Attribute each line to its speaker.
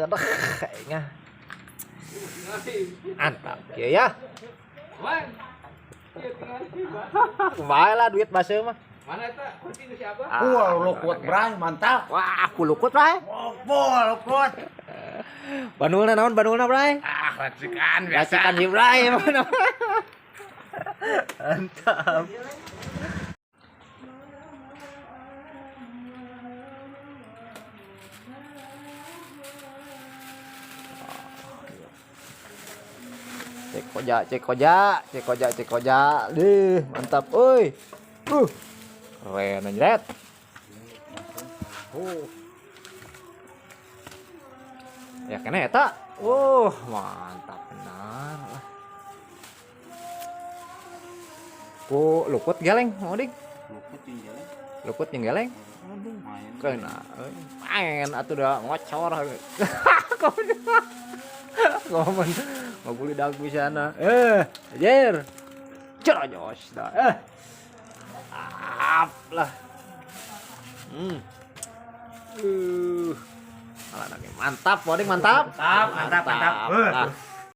Speaker 1: Ieu dah aing ah. Mantap kieu ya. Kumaha lah duit baseuh mah.
Speaker 2: Mana eta kunci nu siapa?
Speaker 1: Ah,
Speaker 3: Wah, lukut bray, mantap.
Speaker 1: Wah, kulukut bray.
Speaker 3: Ngopo lukut.
Speaker 1: Bandulna naon bandulna bray?
Speaker 3: Ah, racikan biasa.
Speaker 1: Racikan si bray mana. Mantap. Cek koja, cek koja, cek koja, cek koja. Deh, mantap euy. Keren anjret. Ya kena eta. Mantap benar lah. Ku lukut geleng, mau ding.
Speaker 3: Lukut yang jalan.
Speaker 1: Lukut yang geleng.
Speaker 3: Aduh, main.
Speaker 1: Kena euy. Main atuh dah ngocor. Komen ngabuli dag sana. Ajer. Cerojos dah. Ap lah. Alah, mantap, Moding mantap.
Speaker 3: Mantap, mantap, mantap.
Speaker 1: Lah.